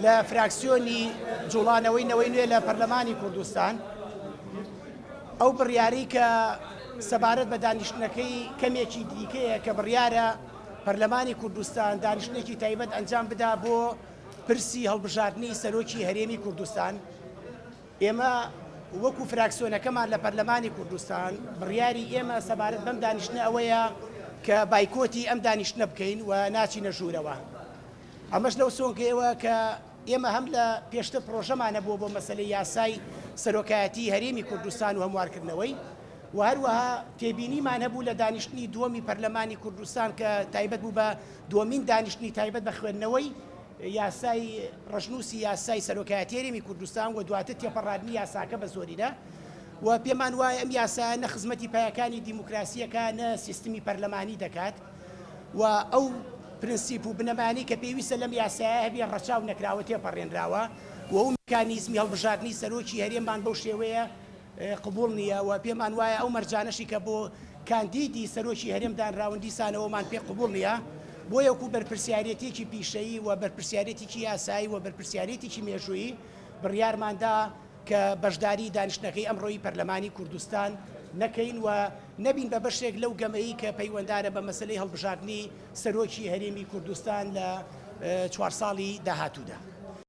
لە فراکسیۆنی جوڵانەوەی نەوەی نوێ لە پەرلەمانی کوردستان، ئەو بڕیارەی کە سەبارەت بە دانیشتنەکەی کەمێکی دیکەیە کە بڕیارە پەرلەمانی کوردستان دانیشتنێکی تایبەت ئەنجام بدا بۆ پرسی هەڵبژاردنی سەرۆکی هەرێمی کوردستان، ئێمە وەکو فراکسیۆنەکەمان لە پەرلەمانی کوردستان بڕیاری ئێمە سەبارەت بەم دانیشتنە ئەوەیە کە بایکۆتی ئەم دانیشتنە بکەین و ناچینە ژوورەوە. ئەمەش لەو سۆنگەیەوە کە ئێمە هەم لە پێشتر پڕۆژەمان هەبووە بۆ مەسەلەی یاسای سەرۆکایەتیی هەرێمی کوردستان و هەموارکردنەوەی و هەروەها تێبینیمان هەبوو لە دانیشتنی دووەمی پەرلەمانی کوردستان کە تایبەت بوو بە دووەمین دانیشتنی تایبەت بە خوێندنەوەی یاسای ڕەشنووسی یاسای سەرۆکایەتی هەرێمی کوردستان و دواتر تێپەڕاندنی یاساکە بە زۆرینە و پێمان وایە ئەم یاسایە نە خزمەتی پایەکانی دیموکراسییەکە نە سیستمی پەرلەمانی دەکات و ئەو پرنسیپ و بنەمایانەی کە پێویستە لەم یاسایە هەبێ ڕەچاو نەکراوە تێپەڕێنراوە و ئەو میکانیزمی هەڵبژاردنی سەرۆکی هەرێممان بەو شێوەیە قبوڵ نییە و پێمان وایە ئەو مەرجانەشی کە بۆ کاندیدی سەرۆکی هەرێم دانراون دیسانەوەمان پێ قبوڵ نییە، بۆیە وەکو بەرپرسیارێتیەکی پیشەیی و بەرپرسیارێتیکی یاسایی و بەرپرسیارێتیکی مێژوویی بڕیارمان دا کە بەشداری دانیشتنەکەی ئەمڕۆی پەرلەمانی کوردستان نەکەین و نەبین بە بەشێک لەو گەمەی کە پەیوەندارە بە مەسەلەی هەڵبژاردنی سەرۆکی هەرێمی کوردستان لە چوارساڵی داهاتوودا.